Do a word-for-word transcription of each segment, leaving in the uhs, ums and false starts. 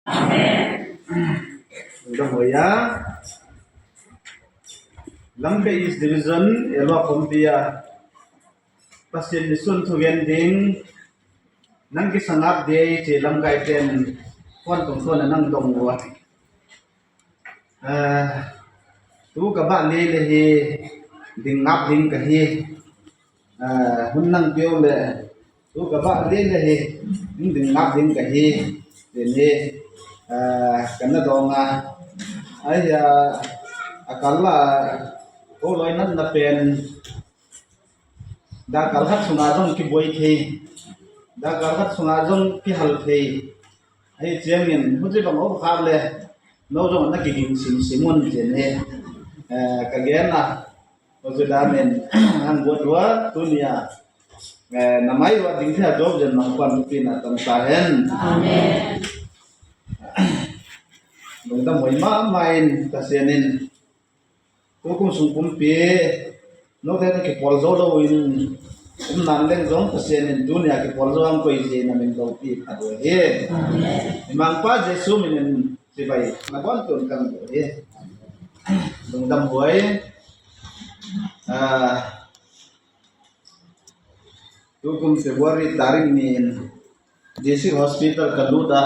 Amen. Lungdam huai a. Lamka East Division, Elua khawmpi a Pasian misuan thugen ding nang kisangap dei ci lamkaite'n khuan tungthuan a nang dong uh a. Eh, tu ka bah lei le hi, ding ngap ding ka hi. Eh, hun nang pio le tu ka bah lei le hi, ding, ding ngap ding ka hi. Ding hi, eh, kan na dong a. Ai, eh, a kal la, ko loi nan na pen. Da kal khat sunga zong kibuai thei. Da kal khat sunga zong kihal thei. Ahi ciangin, huci bang om khak le, no zong na kiging simsim un ci ni. Eh, ka gen a, huci danin, hang buat ua, tuni a, eh, na mai ua ding thei a Job zen nang pan pi na tam ta hen. Amen. Lungdam huai mahmah in, Pasian in, tukum sung pumpi, note na kipawl zo lo in, um nan leng zong Pasian in tuni a kipawl zo ang koi zi na min lopi phat uh hi. Amen. I Mangpa Jesu min in cibai na buan tun kang uh hi. Lungdam huai. Ah, tukum February tarik ni in District Hospital ka lut a,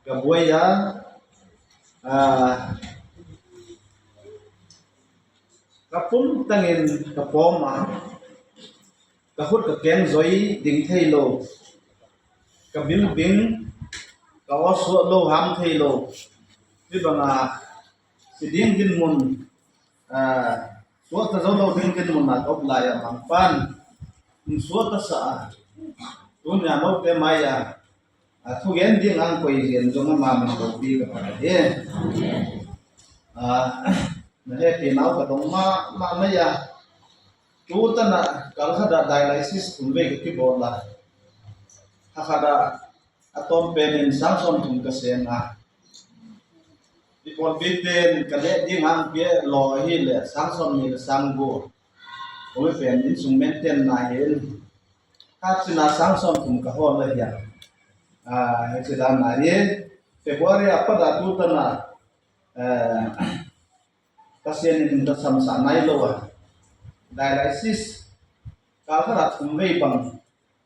ka buai a, ah, ka pum tangin ka pawm a, ka khut ka keng zoi ding thei lo, ka bilbing, ka aw suah lo ham thei lo, hi banga si ding dinmun, ah, suakta zo lo ding dinmun a tawp lai a Mangpan in suakta sa a, tuni a note mai a, ah, thugen ding ang koi zen zong ama min lopi ka phat hi. Ah, na hehpihna uh ka dong mahmah mai a, tu tan a kal khat a dialysis thum vei ka kibawl a, kha khat a a tawm pen in sang sawm thum ka seng a, i pawlpite'n ka leh ding ang pia law ahi le sang sawm ni le sang guk. Kong i pen in sung maintain na hi in, khat cina sang sawm thum ka hawl ahi a. Ah, hi ci dan na hi, February a pat a tu tan a, eh, Pasian in ka samsah nai lo a, dialysis kal khat a thum vei bang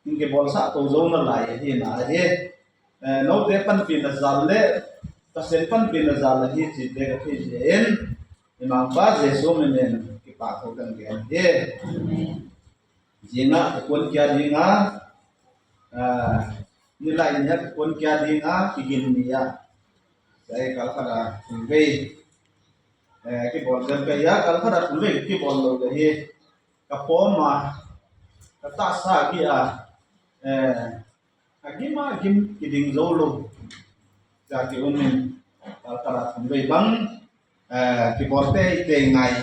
in kibawlsah to zo na lai ahi na hi. Eh, note panpihna zal le Pasian panpihna zal ahi cite ka thei cia in, i Mangpa Jesu min in kipak tho kan gen hi. Zingah ka kuan kia ding a, ah, nilai nia ka kuan kia ding a, kigin ni a, sai kal khat a thum vei, eh, kibawl zel ka hi a, kal khat a thum vei kibawl lo ka hi. Ka pawm a, ka tahsa ki a, eh, a gim a gim kiding zo lo. Cia ki um in, kal khat a thum vei bang, eh, kibawl teitei ngai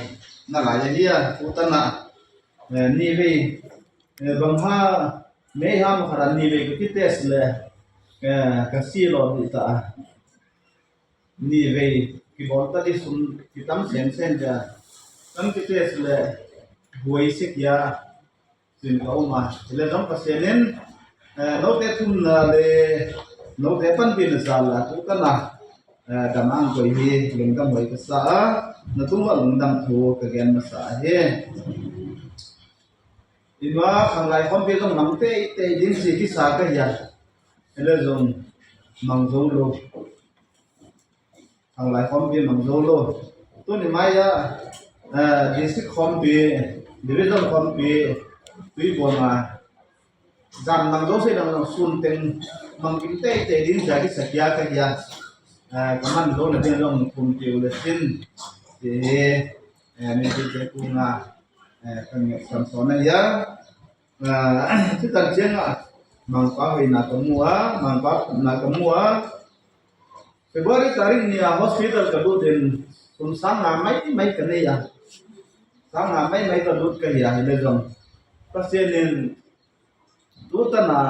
na lai ahi a, tu tan a, eh, ni vei, eh, bang ha, mei ha ma khat a ni vei ka kitest le, eh, ka si lo dih ta a. Ni vei kibawl ta dih sun kitam semsem cia, kan kitest le, buai sik ia, cin ka um a. Cile zong Pasian in, eh, note thumna le note panpihna zal a tu tan a, eh, dam ang koi hi, lungdam huai ka sa a, na tung ah lungdam thu ka gen masa hi. I ma khanglai khawmpi zong mang teitei ding ci kisa ka hi a, cile zong mang zo lo. Khanglai khawmpi mang zo lo. Tuni mai a, eh, district khawmpi, division khawmpi, tui buang a, zan mang zo sei dang zong sun teng mang kim teitei ding cia kisa kia ka hi a. Eh, ka man zo na ding zong thum tiu le sin. Ti hi, eh, min ti te ku nga, eh, ka ngiat sam sawn a hi a. Ah, tu tan ciang a, Mangpa hoihna ka mu a, Mangpa na ka mu a. February tarik ni a hospital ka lut in, kum sang nga maimai ka nei a. Sang nga maimai ka lut ka hi a, hi le zong Pasian in tu tan a,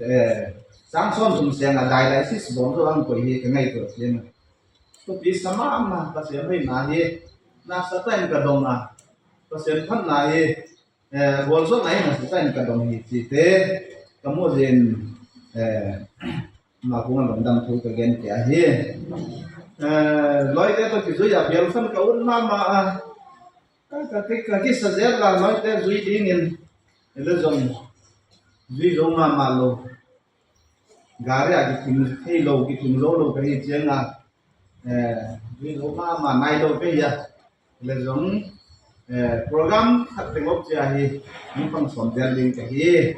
eh, sang sawm thum seng a dialysis bawl zo ang koi hi ka ngaihtuah ciang a. Thupi sa mahmah Pasian hoihna hi, na sa ta in ka dong a. Pasian phatna hi, eh, gualzawhna hi na sa ta in ka dong hi cite ka mu zin, eh, Ama kung a lungdam thu ka gen pia hi. Eh, lawite tawh kizui a bialkhan ka ut mahmah a, ka, ka, ka, ka kisa zel la lawite zui dingin, hi le zong zui zo mahmah lo. Gari ah kithim thei lo, kithim zo lo ka hi ciang a, eh, zui zo mahmah nai lo ka hi a. Le zong, eh, program khat teng op cia hi, hong pang sawm zel ding ka hi.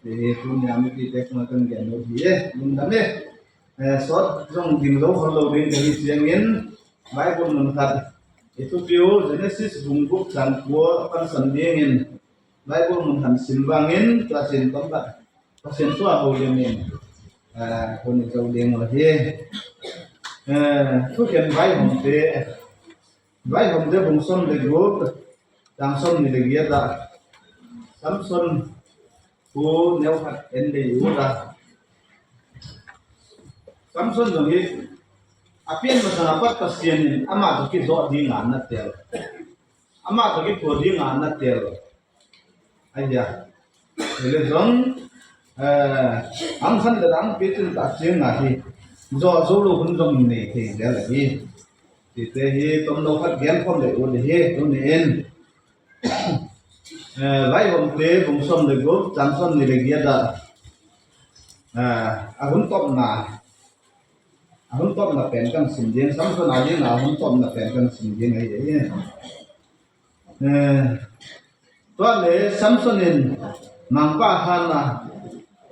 Hi hi, tuni a mipite kong a kan gen lo hi, eh, lungdam eh. Eh, sawt zong ding zo khol lo ding ka hi ciangin, Bible mun khat i thupi uh, Genesis bung guk cang kua pansan dingin, Bible mun khat sim vangin, tua cin tawm khat Pasian thu a ho liamin, eh, hun i zo ding uh hi. Eh, thukhen vaihawmte, Vaihawmte bung sawm le guk, cang sawm nih le giat ah, Samson thu neu khat en lei uh a. Samson zong hi a pian masang a pat Pasian in amah tawh kizawh ding a na tel, amah tawh kithuah ding a na tel. Ahi a, hi le zong, eh, ang khan le ang pi cin ta ciang a hi, zawh zo lo hun zong nei thei zel a hi. Tite hi tom lo khat gen khawm le ut hi, tuni in, eh, Vaihawmte bung sawm le guk, cang sawm nih le giat ah, eh, a hun tawpna, a hun tawpna pen kan sim ding, Samson a ding a hun tawpna pen kan sim ding ahi hi. Eh, tua le Samson in Mangpa a han a,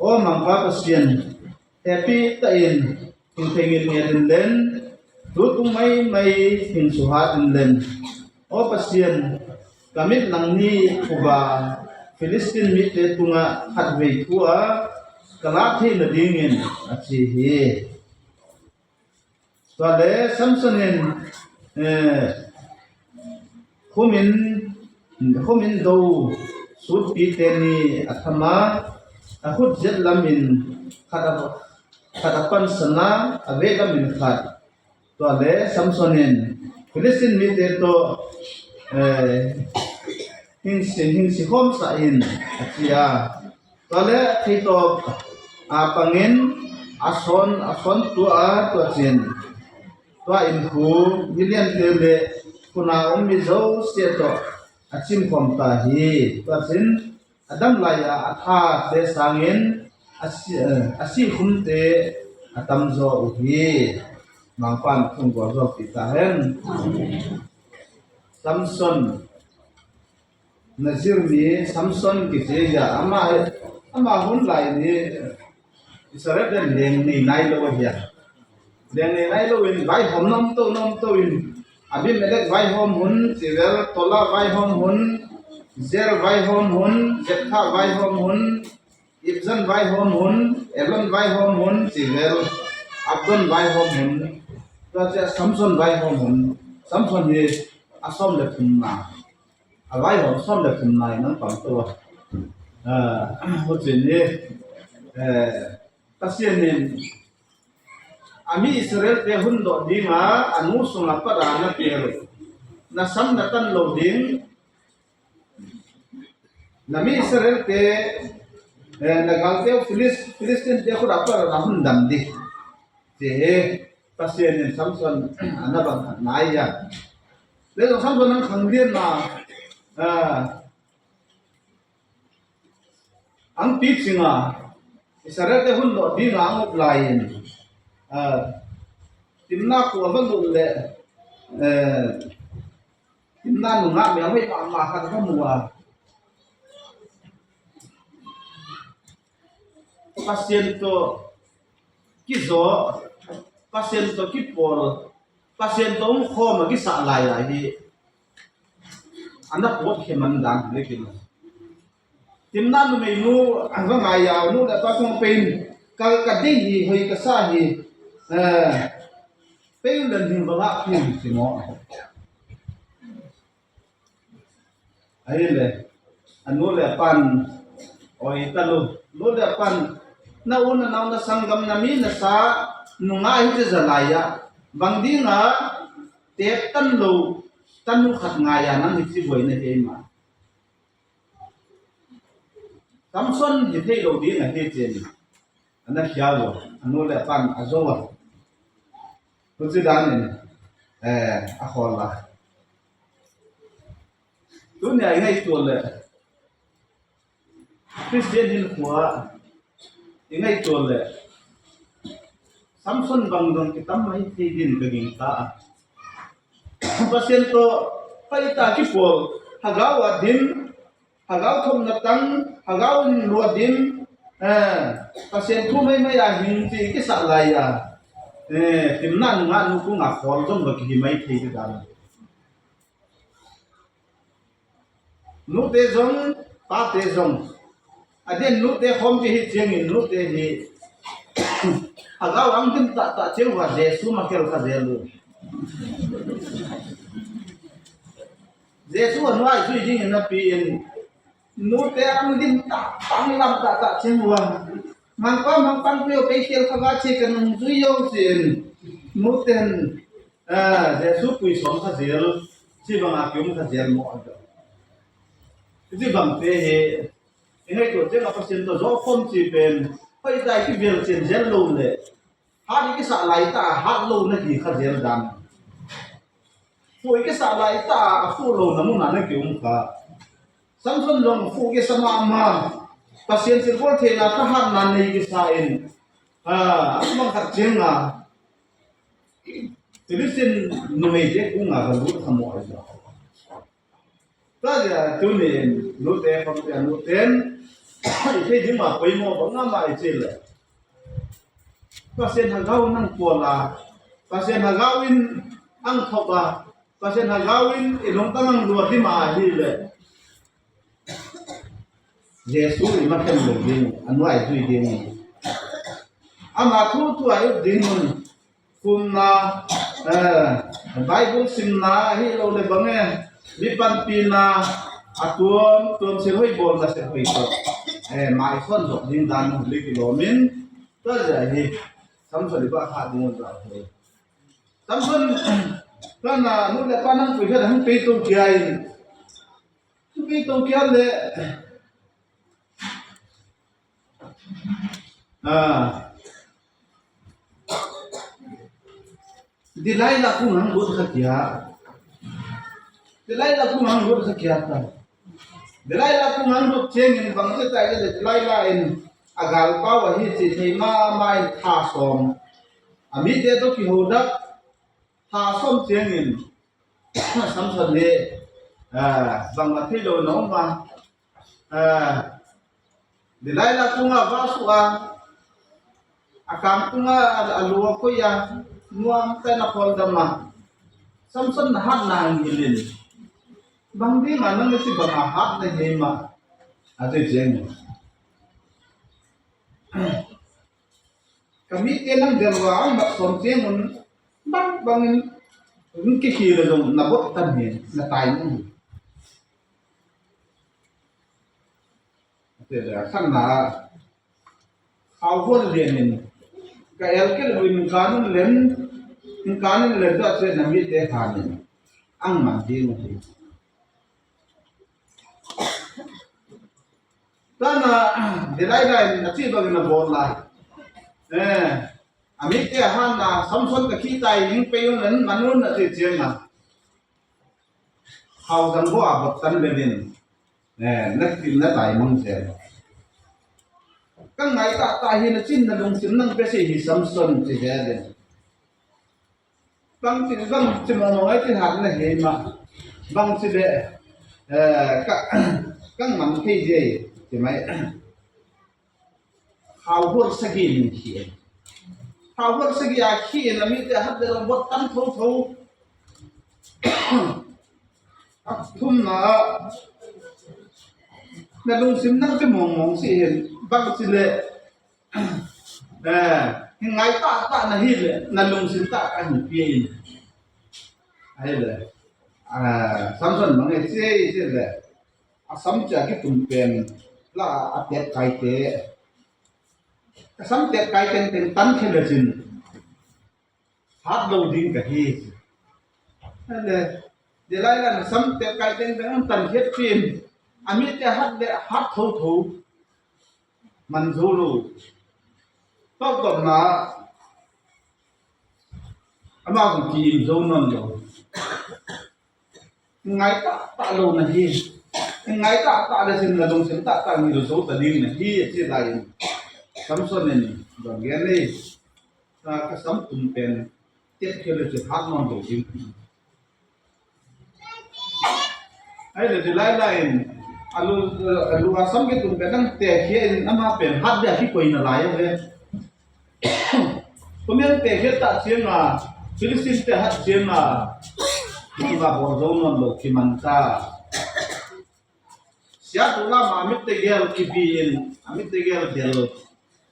"Aw Mangpa Pasian, hehpih ta in hing thei ngitnget in len, tu tung maimai hing suhat in len. Aw Pasian, ka mit nangni khuba Filistin mite tungah khatvei thu a ka lah theih nadingin," a ci hi. Tua le Samson in, eh, khumin, khumin do sutpite nih a tham a, a khut zet lamin khat a, khat a pansan a, a veh lamin khat. Tua le Samson in Filistin mite tawh, eh, hing si, hing si khawmsa in a ci a. Tua le theitawp a pangin a sawn, a sawn tua a tua cin, tua in khu miliante le khuna om mi zosia tawh a cimkhawm ta hi. Tua cin a dam lai-a a thate sangin a si, a sih khumte a tamzaw uh hi. Mangpan thung gualzawlpih ta hen. Samson, Nazir mi Samson kici hi a, ama, ama hun lai ni Israel ten leng nei nai lo hi a. Leng nei nai lo in vaihawm na om to, na om to in, Abimelek vaihawm hun, ci vel, Tola vaihawm hun, Zer vaihawm hun, Jeptha vaihawm hun, Ibzan vaihawm hun, Elon vaihawm hun, ci vel, Abdon vaihawm hun, tua ciah Samson vaihawm hun. Samson hi a sawm le thumna, a vaihawm sawm le thumna in hong pang to a. Ah, hucin hi, eh, Pasian in a mi Israel-te hun dawh ding a, a nu sungah pat a na tel, na sam na tan lo ding, na mi Israel-te, eh, na galte uh Filis-, Filistin-te khut ah pat a na hun dam ding, ci hi. Pasian in Samson a na bang khat nai a. Le zong Samson ang khang lian na, ah, ang picing a, Israel-te hun dawh ding a ang up lai-in, ah, Timna khua va lut leh, eh, Timna nungah mel hoih mahmah khat va mu a, Pasian tawh kizaw, Pasian tawh kipawl, Pasian tawh hong khawm a kisah lai-a hi. A na pawt khia man dan hi le kin. Timna numeinu a va ngai a, nu le pa kong pen ka, ka deih hi, hoih ka sa hi. Eh, pei len hing va ngah khin ci maw. Ahi le, a nu le a pan, oi, ta lu, nu le a pan, na u na nau na sanggam na mi na sa, nungah hi ci za lai-ah, bang dingah teep tan lo, tanu khat ngai-a nang hi ci buai na hi ei mah. Samson hi thei lo ding ahi cin. na khial lo, a nu le a pan a zo a. Huci danin, eh, a khawl a. Tunia i ngaihtuah le Khristian hinkhua i ngaihtuah le Samson bang dong kitam mai thei din ka gingta a. Pasian tawh paita kipawl, hagau a din, hagau thomna tang, hagau in luat din, eh, Pasian thu maimai a hing ci kisah lai a, eh, timna nungah nu kungah khawl zong va kihi mai thei ti dan. Nute zong, pate zong. A din nute khawm kihi ciangin nute hi hagau ang din tahtah ciang uh a Jesu ma khel kha zel uh. Jesu a nuai zui dingin napi in nute ang din tahtah, ang lam tahtah ciang uh a mangpa mangpang pio pei khel kha va ci ka nung zui yo ci in nute in Ah, Jesu pui sawm kha zel, ci banga kium kha zel maw a deuh. Ci bangte hi i ngaihtuah ciangah Pasian tawh zawh khawm ci pen hoih dai kivial cian zel lo le hat i kisah lai ta a hat lo na hi kha zel dan. Fuh i kisah lai ta a fuh lo na munah na kium kha. Samson zong fuh kisa mahmah. Pasian silbawl theihna thahatna nei kisa in, ah, a bang khat cianga Filistin numeite kungah va lut kha maw a deuh. Tua zia tunin nute khawmte a nuten i thei ding mah poimaw bang amah i cih leh Pasian hagau in ang pawl a, Pasian hagau in ang thop a, Pasian hagau in i lungtang ang luat ding mah ahi leh Jesu i ma khen lo ding, a nuai zui ding. Ama thu thu a i up ding un kumna, eh, Bible simna ahi lo le bang e, mi panpina a tuam tuam sia hoih bawlna sia hoih tawh, eh, mai khawn zawk ding dan hun lik i lawmin tua zia hi Samson i bah kha ding un za thei. Samson kana nu le pa nang pui khat hang pei to kia in, hang pei to kia le, ah, Delilah kung hang lut kha kia. Delilah kung hang lut kha kia ta. Delilah kung hang lut ciangin bang ci ta i le Delilah in a galpau ahi ci thei mahmah in tha sawm. A mite tawh kiho dak tha sawm ciangin Samson hi, ah, bangmah thei lo na om a, ah, Delilah tungah va suk a, a kam tungah a, a lu a koih a, nuam takin a khualdam a, Samson na hatna hong hilh in, bang dingah nang na ci bangah hat na hi mah, a ci ciangin. Ka mite nang delh uh a, ang mat sawm ciangun bang bangin hong kikhil a zong na bot tan hi, na tai mong hi. Khatna ah khauhuan lianin ka el kei lo in hong kan un len, hong kan un len tua ciah na mite hanin ang man ding uh hi. Tana Delilah in a cih bangin a bawl lai. Eh, a mite a hatna Samson ka khih ta hi, hing pei un, an man un a cih ciangin a khau zang bawh a bot tan lelin, eh, na, na tai mang zel. Ka ngai tahtah hi, na cin na lungsim nang pia si hi Samson ci zel in. Bangci, bangci mawngmawng ai ci hat na hi mah. Bangci le, eh, ka, ka ngam thei zel ci mai. Khauhuan sagih in khih in. Khauhuan sagih a khih in a mite a hat le zong bot tam thotho. A thumna ah na lungsim nang ci mawngmawng si hin bangci le Eh, hi ngai tahtah na hi le, na lungsim tahtah hi pia in. Ahi le, ah, Samson bang e ci, ci le, a sam cia kitum pen la a tet kaite, a sam tet kai tengteng tan khe le cin hat lo ding ka hi. Ahi le, Delilah na sam tet kai tengteng an tan khiat pin, a mite hat le hat thotho. Man zo lo. Tawptawpna ah amah zong ki-im zo nawn lo. Ngai tahtah lo na hi. Ngai tahtah le sin na lungsim tahtah ngil zo ta ding na hi a ci lai in Samson in bang gen ei. Ka, ka sam tum pen tek khia le ci hat nawn lo ding. Ai le ci lai lai in a lu, a lu a sam kitum pen nang tek khia in ama pen hat dia kikoina lai a ve. Tua mian tek khia tah cianga Philistine te hat cianga nang va bawl zo nawn lo kiman ta. Siatu lama mit tegel kipi in a mit tegel del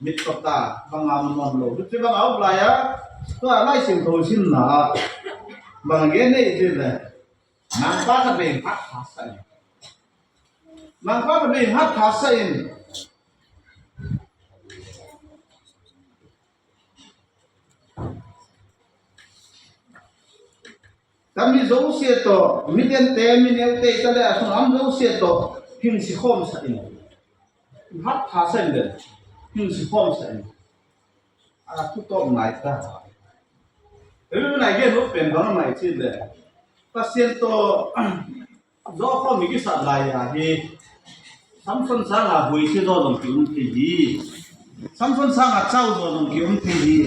mit tawta banga man nawn lo. Hiti banga up lai-a tua Lai Siangtho simna ah bang gen ei ci le, nangpa khat vei hat tha sa in. Nangpa khat vei hat tha sa in. Ka mi zosia tawh, mi liante, mi neute, i ta le a sung am zosia tawh hing si khawm sa in. Hat tha sa in le hing si khawm sa in. A thu tawm nai ta. Ei lu nai gen ut pen bang a mai ci le, Pasian tawh zaw khawm i kisat lai-a hi Samson sanga huaisia zaw zong ki-um thei hi. Samson sanga cau zaw zong ki-um thei hi.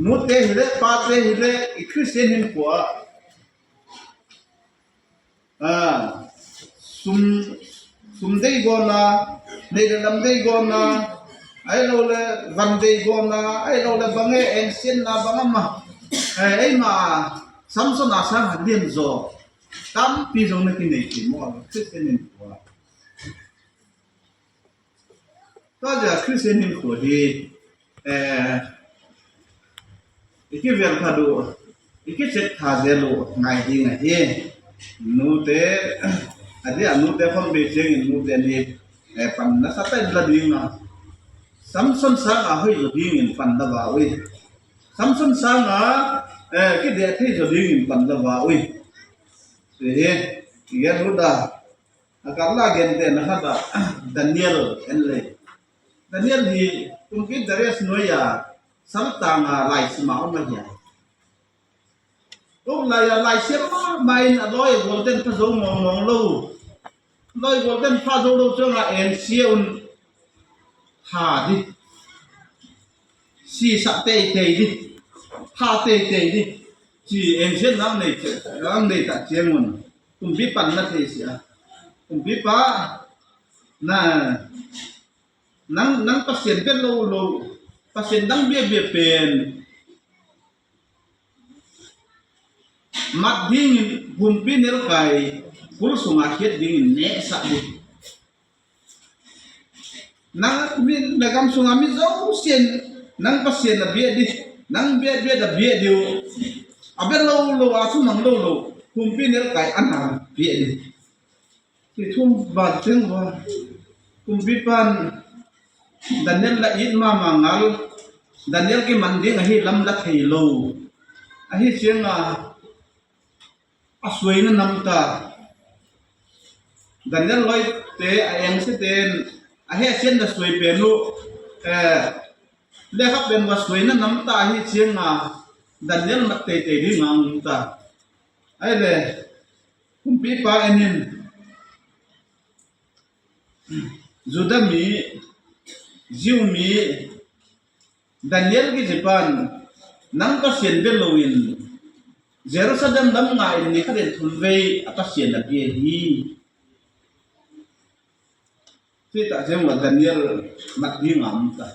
Nute hi leh, pate hi leh, i Khristian hinkhua ah, ah, sum, sum dei gawna, neih le lam dei gawna, ai lo le van dei gawna, ai lo le bang e, engsiatna bang ama, eh, eima Samson a sanga lian zaw tampi zong na kinei kei maw, Khristian hinkhua. Tua zia Khristian hinkhua hi, eh, i kivel phat uh, i kicek tha zel uh ngai ding ahi. Nute, a dia nute khawm bei ciangin nute ni, eh, pan na sa tai la ding a. Samson sanga hoih zaw dingin pan la va ui. Samson sanga, eh, kideh thei zaw dingin pan la va ui. Hi, i gen ut a. A karla gentehna khat ah Daniel en le. Daniel hi kumpi Darius nuai-a saltanga laisim a om ahi a. Tua lai-a laisiam mahmah in a lawi a gualten pha zo mawngmawng lo. Lawi gualten pha zo lo ciangah engsia un, tha di. Sisah teitei di. Tha teitei di. Ci engsiatna ang nei, ang nei tah ciangun kumpipa na thei sia. Kumpipa, na, nang, nang Pasian bia lo lo, Pasian dang biabia pen mat dingin humpi nelkai kul sunga khiat dingin nehsak ding. Nang mi, na gam sunga mi zosian nang Pasian a biah ding, nang biah, biah da biah ding uh. A bia lo lo, a thumang lo lo, humpi nelkai a na biah ding. Ci thum ban teng va. Kumpipan Daniel la it mahmah ngal. Daniel kiman ding ahi lam la thei lo. Ahi cianga a suaina namta. Daniel lawite a engsiate in a hehsiatna suai pen uh, eh, lekha pen va suaina namta ahi cianga Daniel mat teitei ding a ngumta. Ai le, kumpipa en in, Judah mi, Jew mi, Daniel kici pan nang Pasian bia loin Jerusalem lam nga in ni khatin thumvei a Pasian a bia hi. Cita ciang Daniel mat ding a om ta.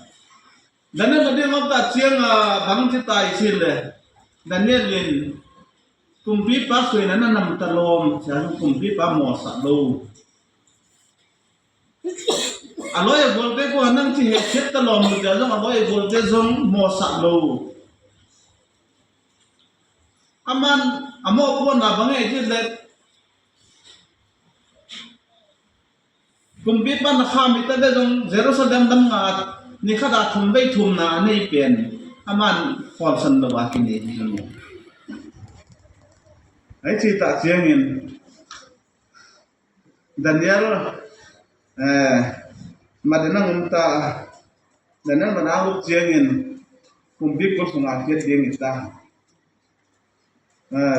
Daniel mat ding a om ta cianga bang ci ta i ci le, Daniel in kumpipa suaina na namta lawm, ciang kumpipa mawhsak lo. A lawi a gualte kua nang ci hehkhiat ta lawm lo ciang zong a lawi a gualte zong mawhsak lo. Aman a mawhpuakna bang e ci le, kumpipa na kha mite le zong Jerusalem lam nga ni khata thumvei thumna a nei pen aman khualsan lo a kinei hi lo. Ai ci ta ciangin Daniel, eh, mat in a ngumta, Daniel man a lut ciangin humpi kul sungah khiat ding hi ta.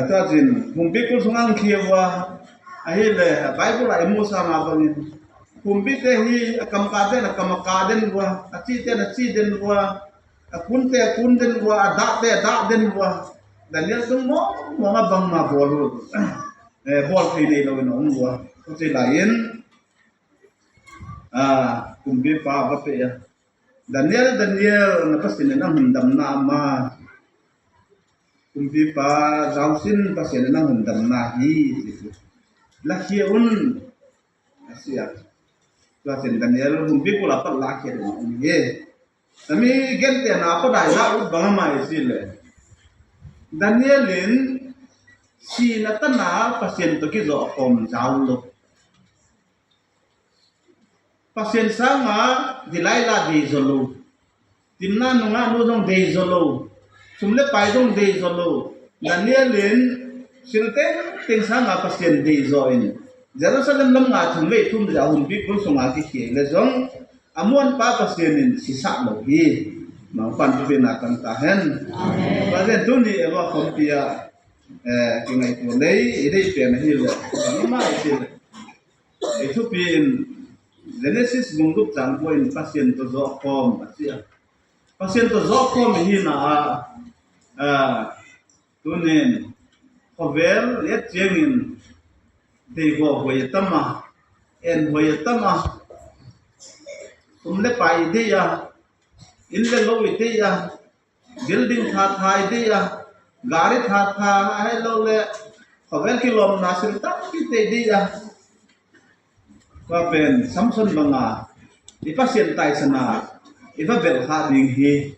Tua cin humpi kul sungah ang khia uh a, ahih leh Bible ah i muhsa mah bangin humpite hi a kamkate in a kam a ka den uh a, a cihte in a cih den uh a, a kunte a kun den uh a, a dahte a dah den uh a. Daniel tung mawngmawng a bangmah bawl uh, bawl thei nei loin a om uh a. Tua ci lai-in kumpipa va pia, Daniel, Daniel, na Pasian in a hundamna ama. Kumpipa zausin, Pasian in a hundamna hi, ci hi. Lakhia un, a ci a. Tua cin Daniel kumpi kul a pat lakhia ding a om hi. Tami gente na padaina ut bang a mai ci leh, Daniel in sihna tana Pasian tawh kizawh khawm zau lo. Pasian sangah Delilah deizaw lo. Timna nungah nu zong deizaw lo. Sum le pai zong deizaw lo. Daniel in sil tengteng sangah Pasian deizaw in Jerusalem lam nga thum vei thum zia humpi kul sungah kikhia le zong a muanpa Pasian in sisah lo hi. Mangpan thupina tang ta hen. Pasian tuni e lua khawmpi ah kingaihtuah lei i deih pen ahi le bangmah i ci le. Ei thupi in Genesis bung guk cang kua in Pasian tawh zawh khawm a ci a. Pasian tawh zawh khawm i hina ah tunin khawvel i et ciangin deigawh huai a tam a, en huai a tam a, sum le pai i deih a, inn le lo i deih a, building thatha i deih a, gari thatha, ahih lo le khawvel kilawmna sil tampi te i deih a. Tua pen Samson banga i Pasian taisan a i va belh kha ding hi.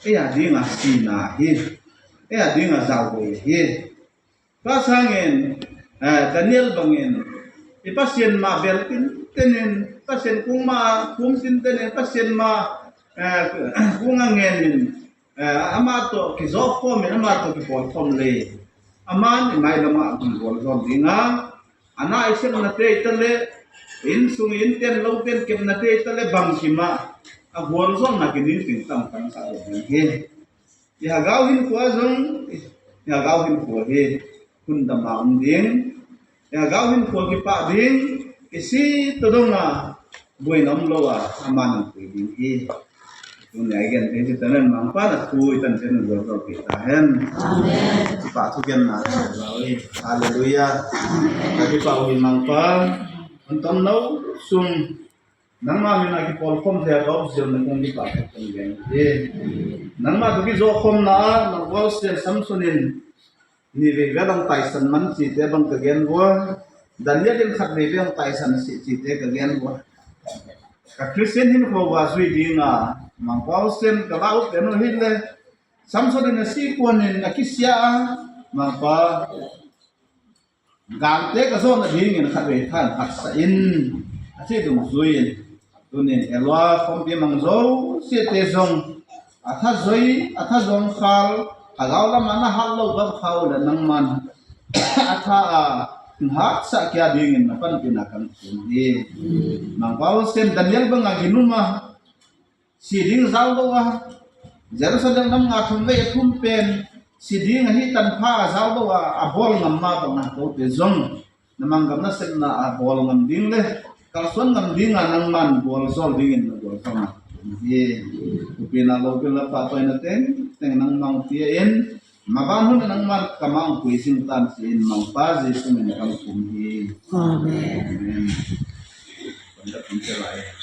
Ei a dinga sihna hi. Ei a dinga zauhuai hi. Tua sangin Daniel bangin i Pasian mah bel tintenin, Pasian kung mah kung tintenin, Pasian mah kung a ngenin, amah tawh kizawh khawmin, amah tawh kipawl khawm le, aman i mailamah a gualzawh dinga, a na i sepnate i ta le, inn sung i innten loten kepnate i ta le, bangkimah a gualzawhna kiningting tamtang sa ding hi. I Hagau hinkhua zong i Hagau hinkhua hi. Hundam a om ding. I Hagau hinkhua kipah ding. I si tawh dong a buaina om lo a, a man ang pui ding hi. Tuni a i gen thei cih tanen Mangpa na thu i tan ten gualzawh pih ta hen. Amen. Kipah thugenna hi. Halleluiah. Ka kipah uh hi Mangpa. An tom no sung nangmah min a kipawlkhawm thei a ka om ziau na kong kipah khat kong gen hi. Nangmah tawh kizawhkhawmna ah nang Pasian Samson in nih vei vel ang taisan man cihte bang ka gen vua. Daniel in khat vei vel ang taisan sih cihte ka gen vua. Ka Khristian hinkhua uh a zui dinga Mangpa Pasian ka la ut pen uh hi le Samson in a sih kuanin a kisia a Mangpa gangte ka zawh nadingin khat vei than haksa in a ci dungzui in tunin e lua khawmpi mang zosiate zong a thazoi a thazawng khal a gaulam a na hat lo gam khau le nangman a tha a haksa kia dingin na panpina kan thum hi. Mangpa Pasian Daniel banga ginuma si ding zau lo a, Jerusalem lam nga thum vei a thum pen si ding ahi tanpha a zau lo a, a bawl ngam mah bang a kote zong na manggam na sepna a bawl ngam ding le kalsuan ngam dinga nangman gualzawl dingin na gualzawl na hi. Upina lo bil la pahtawi na tengteng nangmang pia in maban hun nangman ka mang pui zing tan si in Mangpa Jesu min kam kum hi. Amen. Amen.